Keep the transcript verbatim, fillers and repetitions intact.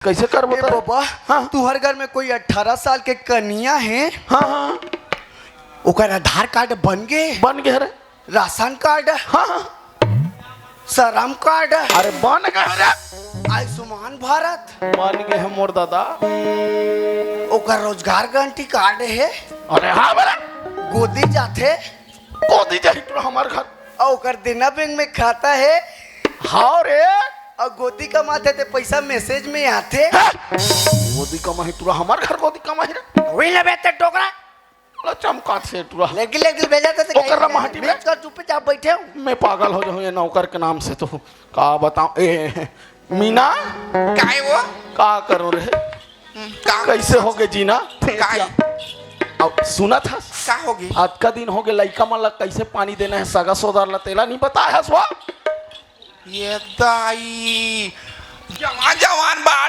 कैसे करबो ए त? बाबा, हाँ। तुहर घर में कोई अठारह साल के कनिया है? हाँ, हाँ। ओकर आधार कार्ड बन गे? बन गे रे। Ration card? हाँ, हाँ। श्रम कार्ड? अरे बन गे रे। आयुष्मान भारत? बन गे है मोर दादा। ओकर रोजगार गारंटी कार्ड है? अरे हाँ बोला। गोदी जाथे? गोदी जाही टुरा हमार घर। अउ ओकर देना बैंक में खाता है? हाँ रे। अउ गोदी कमाथे ते पैसा मैसेज में आथे? हाँ। गोदी कमाही टुरा हमार घर गोदी कमाही रे। वही ले बेटे टोकरा। ला चमकात से टुरा। लेकिन लेकिन भेजा थे ओकर ला माटी में। बेच कर चुपचाप बैठे हो। मैं पागल हो जाऊँ ये नौकर के नाम से तो। का बताऊँ ए मीना। काय वो? का करो रे? हम्म, का? कैसे हो गए जीना? काय? अब सुना था। का होगी? अतका दिन हो गए लइका मन ला कैसे पानी देना है सगा सोदर ला तेला नहीं बताया हस वो? ये दाई, जवान जवान बात